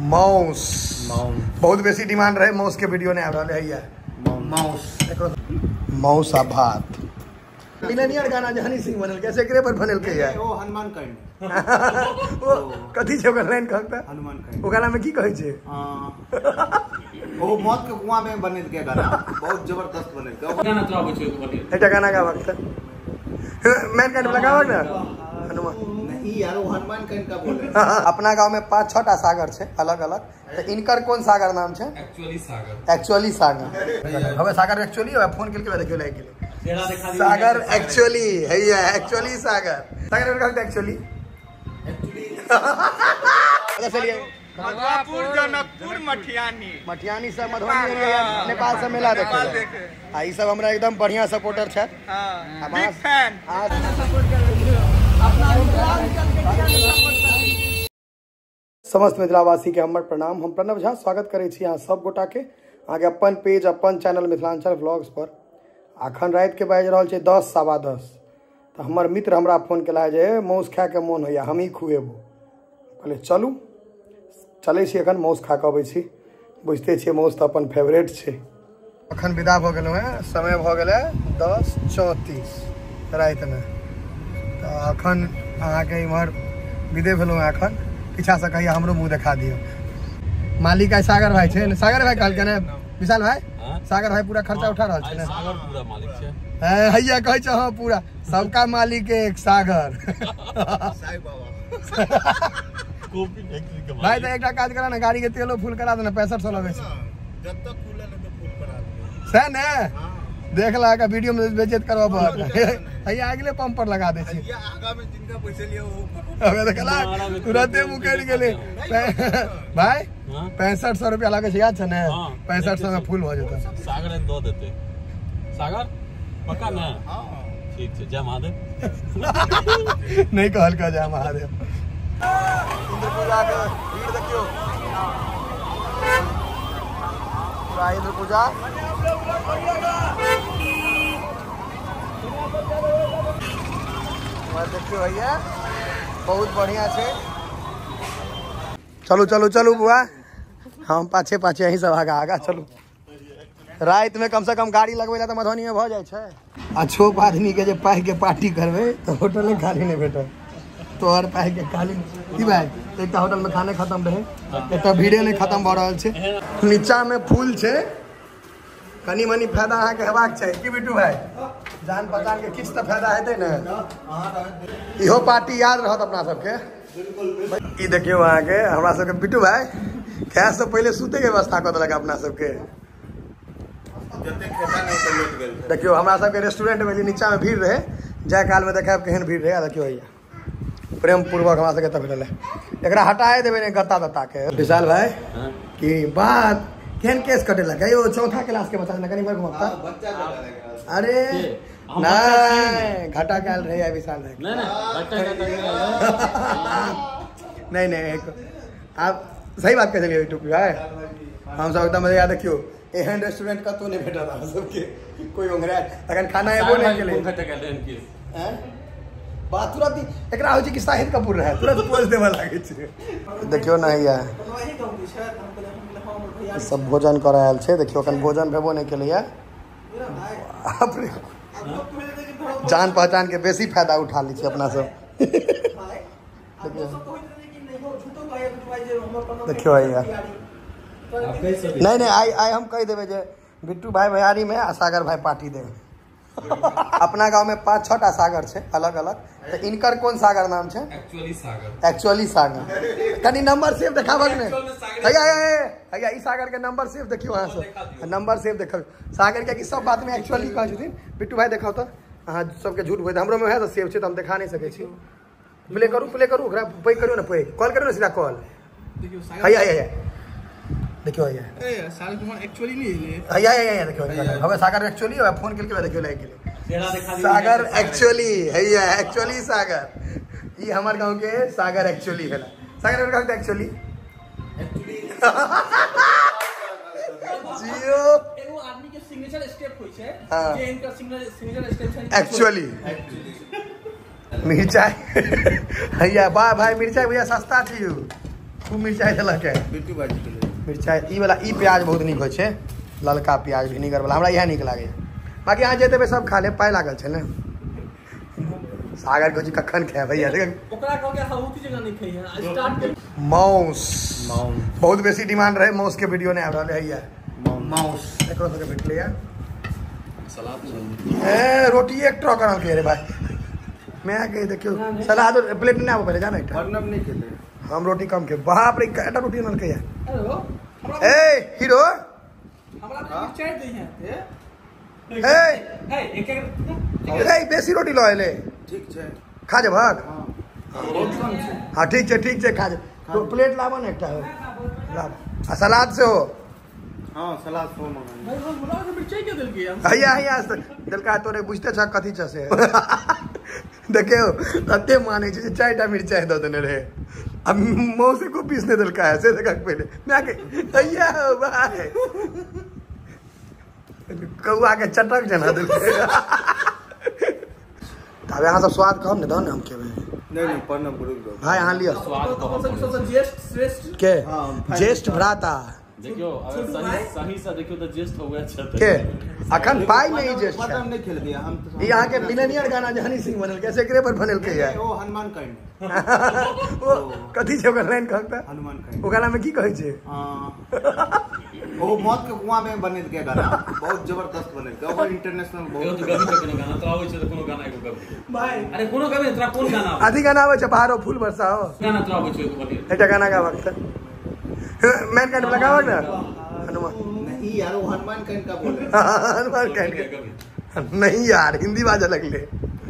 माउस। बहुत बेसी डिमांड रहे माउस के वीडियो नहीं आबि रहल है। माउस माउस आ भात। मिलेनियर गाना जे हनी सिंह बनल के से पर बनल के है ओ हनुमान काइंड। ओ कथी छै ओकर लाइन कहता हनुमान काइंड। ओ गाना में की कहै छै? ओ मौत के कुआं में बनल के गाना बहुत जबरदस्त बनल के गाना। तो आबै छै एकटा गाना गाबक त मैन काइंड लगाबक ना हनुमान नहीं यार वो हनुमान काइंड का बोले। अपना गांव में 5-6 टा सागर छै अलग अलग, तो इनकर कोन सागर नाम छै? एक्चुअली सागर। एक्चुअली सागर। हवे सागर एक्चुअली हवे फोन केलके देखियो लागि गेलै सागर एक्चुअली हैया एक्चुअली सागर। सागर कहते एक्चुअली एक्चुअली। चलिए मधुआपुर जनकपुर मठियानी। मठियानी से मधुबनी एरिया नेपाल से मेला देखे। आ ई सब हमरा एकदम बढ़िया सपोर्टर छै। हां बिग फैन। समस्त मिथिलावासी के हमर प्रणाम। हम प्रणव झा स्वागत करै छी अहाँ सब गोटा के अहाँके अपन पेज अपन चैनल मिथिलांचल व्लॉग्स पर। अखन राति के बाजि रहल छै 10:15। तऽ हमर मित्र हमरा फोन केला जे माउस खायके मोन होइए हमही खुएबो। कहलियै चलू चलै छी अखन माउस खा कऽ अबै छी। बुझिते छियै माउस तऽ अपन फेवरेट छै। अखन विदा भऽ गेलहुँ हेँ, समय भऽ गेलै 10:34 रातिमे। तऽ अखन अहाँके इम्हर विदे भेलहुँ हेँ। अखन पीछासँ कहिया हमरो मुँह देखा दियौ। मालिक आइ सागर भाई छै ने? सागर भाई कहलकै ने विशाल भाई, सागर भाई पूरा खर्चा उठा रहल छै ने? सागर पूरा मालिक छै। हैया कहै छै हाँ पूरा सबका मालिक एक सागर। साईं बाबा कॉफी फैक्ट्री के भाई। तऽ एकटा काज करा ने, गाड़ी के तेलो फुल करा दे ने, 6500 लगै छै। जब तक खुलल है तो फुल करा दे सह ने। देख ला का वीडियो में बेइज्जत करबा पड़त। हैया अगले पंप पर लगा दै छी। हैया आगा में जिनका पैसा लिया वो अबे देखला तुरंते मुकरि गेलै भाई। 6500 रुपया लागै छै, याद छै ने? 6500 में फुल भऽ जेतै। सागर दऽ देतै। सागर पक्का ने? हां ठीक छै, जय महादेव। नहीं कहल का जय महादेव। इंद्र पूजा के भीड़ देखियो, पूरा इंद्र पूजा। देखियो भैया बहुत बढ़िया छै। चलू चलू चलू बुआ, हम पाछे पाछे यहीं सब आगा आगा चलू। राति में कम से कम गाड़ी लगबै ला तऽ मधुबनी में भऽ जाइ छै। आ छोप आदमी के जे पाइ के पार्टी करबै तऽ होटले खाली नहि भेटत। तोहर पाइ के खाली की भाई। एकटा होटल में खाने खत्म रहे, एकटा भीड़े नहि खत्म भऽ रहल छै। नीचा में फूल छै, कनी मनी फायदा अहाँके हेबाक चाही की बिट्टू भाई? जान पहचान के किछु तऽ फायदा हेतै ने। इहो पार्टी याद रहत अपना सबके। ई देखियौ अहाँके हमरा सबके बिट्टू भाई खाय से पहिले सुते के व्यवस्था कऽ देलक अपना सबके। देखियौ हमरा सबके रेस्टोरेंट में नीचा में भीड़ रहे, जाय काल में देखायब केहन भीड़ रहे। देखियौ भैया प्रेम पूर्वक हमरा सबके भेटल है। एकरा हटाए देबै ने गत्ता दत्ता के। विशाल भाई की बात केहन केस कटेलक यौ? चौथा क्लास के बच्चा कनी मर घुमता। अरे नहीं घाटा काल रहे विशाल भाई। नहीं नहीं आप सही बात कह चलिए टुकड़ी भाई। हम सब एकदम याद देखियो एहन रेस्टोरेंट कतौ नहीं भेटल अहाँ सबके। कोई ओंघरा अखन खाना एबो नहीं केलै। बात तुरंत एकरा होइ छै कि शाहिद कपूर रहे, तुरंत पोज देबऽ लागै छै। देखियो ने हैया सब भोजन करऽ आयल छै। देखियो अखन भोजन भेबो नहि केलैया। जान पहचान के बेसी फायदा उठा लै छै अपना सब। देखियो हैया नहीं नहीं आई आई हम कहि देबै जे बिट्टू भाई भैयारी में आ सागर भाई पार्टी देबै। अपना गांव में 5-6 टा सागर छै अलग अलग, तो इनकर कोन सागर नाम छै? एक्चुअली सागर। एक्चुअली सागर। कनी नंबर सेव देखाबक ने हैया हैया ई सागर के नंबर सेव देखियो अहाँ सब। नंबर सेव देखो सागर के कि सब बात में एक्चुअली कहै छथिन। बिट्टू भाई देखाउ तऽ अहाँ सबके झूठ बोलैत। हमरो में वएह सेव छै तऽ हम देखा नहि सकै छी। प्ले करू प्ले करू ओकरा पैघ करू ने, पैघ कॉल करू ने, सीधा कॉल। हैया हैया देखियो हैया ए सागर कुमार एक्चुअली नहीं है। हैया हैया देखियो हवे सागर एक्चुअली हवे फोन केलके देखियो लागि गेलै सागर एक्चुअली। हैया एक्चुअली सागर। ई हमर गांव के सागर एक्चुअली भेला। सागर कहते एक्चुअली एक्चुअली जियो एगो आदमी के सिग्नेचर स्टेप होय छै जे इनकर सिग्नेचर स्टेप छै एक्चुअली। मिर्चाई हैया वाह भाई, मिर्चाई भैया सस्ता छै यौ। खूब मिरचाइ देलक है। बिट्टू भाजी के लिए मिरचाइ ई वाला ई प्याज बहुत नीक होइ छै, ललका प्याज विनेगर वाला हमरा इएह नीक लागैए। बाकी अहाँ जे देबै सब खा लेब, पाइ लागल छै ने। सागर कहै छै कखन खायब भैया, ओकरा कहलकै हौती जगह नहि खइहे, स्टार्ट कर। माउस बहुत बेसी डिमांड रहे, माउस के वीडियो नहि आबि रहल है। माउस एकरो सबके भेटलैए। सलाद ए रोटी एक ट्रक अनलकै रे भाई, मैं के देखियो सलाद प्लेट नहि आबऽ पहिले जाना एकटा। अर्नब नहि खेतै, हम रोटी कम के। बाप रे कएटा रोटी अनलकै है। हेलो ए हीरो हमरा मिरचाइ दै है। ए ए एक एक ए बेसी रोटी ल एले। ठीक छै खा जेबहक? हां बहुत कम छै। हां ठीक छै ठीक छै खा जे। तो प्लेट लाबऽ ने एकटा, लाब आ सलाद सेहो। हां सलाद सेहो मंगा। भाई हम बुला के मिरचाइ के देलकै। हैया हैया देलका तोरे बुझते छ कथी छ से। देखियो तते मानै छै जे 4टा मिरचाइ दऽ देने रहे, अब मौसी को पीस नहि देलका है से देखक पहिले। मैं के हैया भाई कौआ के चटक जना देलकै। तब अहाँ सब स्वाद कहब ने, दऽ ने हम खेबै। नहीं नहीं पढ़ना रुक जाओ भाई, अहाँ लिअ स्वाद कहब। सबसे ज्येष्ठ श्रेष्ठ के ज्येष्ठ भ्राता देखियो, अगर सही सही से देखियो त ज्येष्ठ हो गया छै के अखन पाई नहीं ज्येष्ठ पता नहीं खेलबे हम तो। ई अहाँ के मिलेनियर गाना जे हनी सिंह बनल के से एकरे पर बनल के है। ओ हनुमान काइंड ओ कथी छै ओकर लाइन कहता? हनुमान काइंड ओ गाना में की कहै छै? हां ओ मौत के कुआं में बनल के गाना बहुत जबरदस्त बनल के, ओकर इंटरनेशनल बहुत। तो गबी कोनो गाना तोरा आबै छै त कोनो गाना एगो गबी भाई। अरे कोनो गबी तोरा कोन गाना आबै? अथी गाना आबै छै बहारो फूल बरसाओ गाना तोरा आबै छै एगो बतिया। एकटा गाना गाबक त मैन काइंड लगावक ना हनुमान। नहीं यार वो हनुमान काइंड का बोले। हनुमान काइंड के नहीं यार हिंदी बाजे लगले।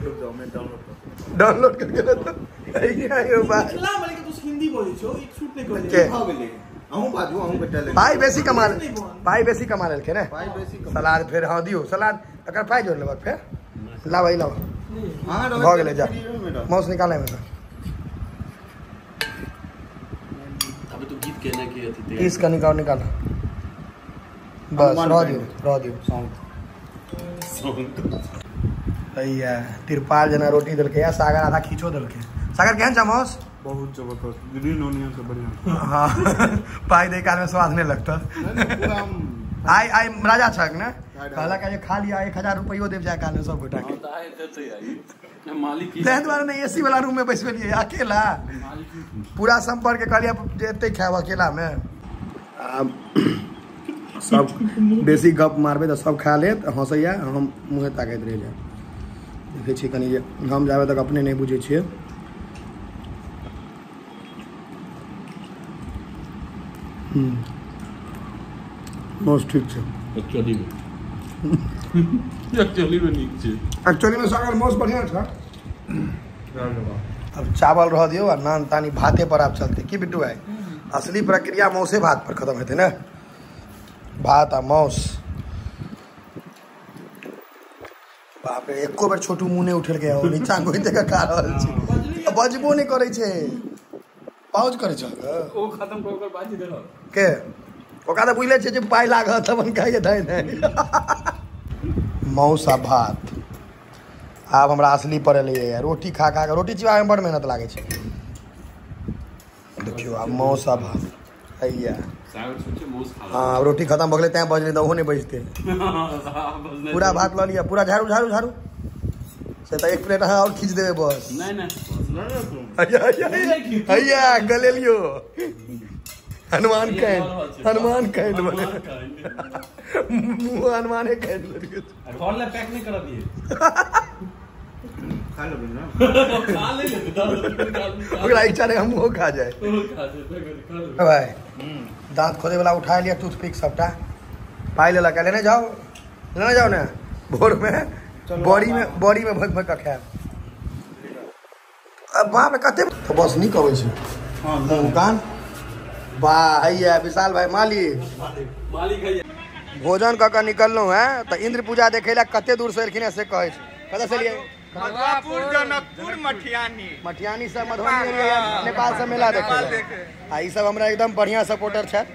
रुक जाओ मैं डाउनलोड कर डाउनलोड करके तो यो भाई मिथिला में के तू हिंदी बोलै छौ, एक शूट नहीं करे के भ गेलै। अहूँ बाजू अहूँ के टैलेंट भाई बेसी कमा भाई बेसी कमा लेलकै ने भाई बेसी कमा। सलाद फेर हां दियो सलाद अकर पाइ जोड़ लेबक फेर लाव ई लाव। हां भ गेलै जा माउस निकाले में से। अबे तू गीत कहना की अथी पीस का निकाल निकाल बस रह दियो रह दियो। सॉन्ग सॉन्ग भैया तिरपाल जना रोटी देलकै या सागर आधा खींचो देलकै। सागर केहन छ माउस? बहुत जबरदस्त, ग्रीन ऑनियन से बढ़िया। हाँ पाई दे काल में स्वाद नहीं लगता। आई आई राजा छक ने कहलक जे खा लिया 1000 रुपयो देब जाय काल में सब गोटा के। मालिक तै दुआरे ने एसी वाला रूम में बैसबेलियै अकेला पूरा संपर्क के कहलियै जे एते खायब अकेला में। आ सब बेसी गप मारबै तऽ सब खा लेत हँसैया, हम मुँहे ताकैत रहि जायब। देखै छियै कनि जे हम जाबे तक अपने नहि बुझै छियै। मौस ठीक छै एक्चुअली में एक्चुअली में नीक छै। एक्चुअली में सागर मौस बढ़िया छै। अब चावल रह दियो आ नान तानी भाते पर आप चलते की बिट्टू भाई? असली प्रक्रिया मौसे भात पर खत्म हेतै ने, भात आ मौस। बाप रे एको बेर छोटू मुँह नहि उठेलकै, नीचा गोइते के खा रहल छै, बजबो नहि करै छै, पाउज करै छै। ओ खत्म कर कर बाजी देलक के ओकरा तऽ बुझले छै जे पाइ लागत अपन कहैए धै धै। मौस आ भात आब हमरा असली पर एलैए। रोटी खा खा कऽ रोटी चिबाबैमे बड़ मेहनत लागै छै। देखियौ आब मौस आ भात हैया। हाँ रोटी खत्म भऽ गेलै तैं बजलै तऽ ओहो नहि बजतै। पूरा भात लऽ लिअ, पूरा झाड़ू झाड़ू झाड़ू से तऽ एक प्लेट अहाँ आओर खींच देबै बस। हैया गलेलियो हनुमान कैंड, हनुमान कैंड बने मुँह हनुमाने कैंड लेलकै। घर ले पैक नहीं कर दिए खा लेबै ना, खा ले ओकरा इच्छा रहे हमहूँ खा जाए। भाई दांत खोदे वाला उठा लिया टूथपिक सबटा पाई लेलक, लेने जाओ लेने जाओ ने भोर में बॉडी में भोग भोग कऽ खायब। अब बाप रे कते तो बस नीक अबै छै। कान वाह हैया विशाल भाई मालिक मालिक हैया। भोजन कऽ कऽ निकललहुँ हैं तऽ इंद्र पूजा देखै लए कते दूर से एलखिन से कहै छै। कतऽ से एलियै? मधवापुर जनकपुर मठियानी। मठियानी से मधुबनी नेपाल से मेला देखे। आ ई सब हमरा एकदम बढ़िया सपोर्टर छथि।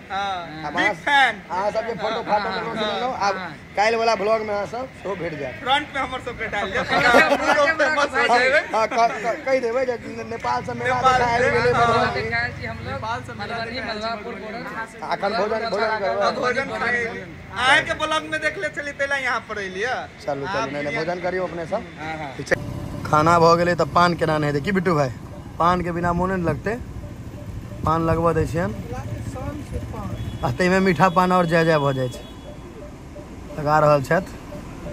Big fine. अहाँ सबके फोटो फाटो लेलहुँ। आब काल्हि वाला ब्लॉग में अहाँ सब सेहो भेट जायत। फ्रंट में हमर सबके डाल देब। हां, कहि देबै जे नेपाल से मेला देखा आबि गेलै मधुबनी। मधुबनी मधवापुर बॉर्डर। अखन भोजन भोजन भोजन खाए अहाँ के ब्लॉग में देखले छली तैला यहाँ पर अइलियै। चलू चलू, नहीं नहीं भोजन करियो अपने सब। खाना भऽ गेलै तऽ पान केना नहि हेतै की बिट्टू भाई? पान के बिना मोने नहि लगतै। पान लगबऽ दै छियनि आ ताहिमे मीठा पान आओर जय जय भऽ जाइ छै। लगा रहल छथि।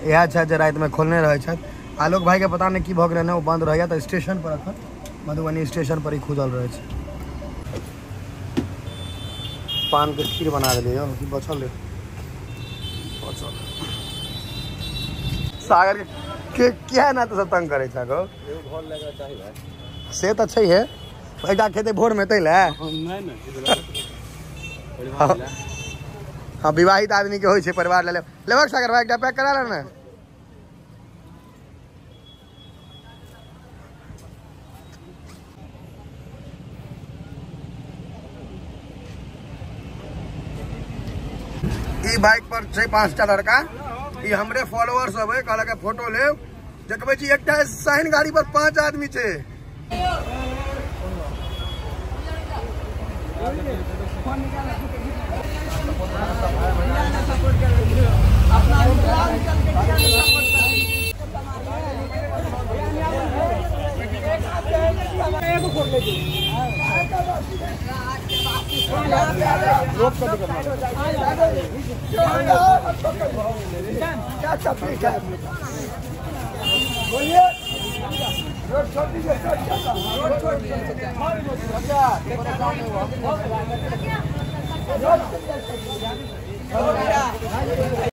इएह छथि जे रातिमे खोलने रहै छथि। आलोक भाईके पता नहि की भऽ गेलै, ओ बन्द रहैया तऽ स्टेशन पर अखन मधुबनी स्टेशन पर ही खुजल रहै छै। पान के खीर बना देलियै यौ की बचल है? बचल सागर के किया ना तो सब तंग करे छै गो। से तऽ छै हे, एकटा खेतै भोर में तै ले। नहीं। हाँ, विवाहित आदमी के होइ छै परिवार ले लेबक। सागर भाई एकटा पैक करा ले ने। ई बाइक पर छै 5टा लड़का, ई हमरे फॉलोअर सब है। कहलक फोटो लेब, देखबै छी एकटा साइन गाड़ी पर 5 आदमी छै।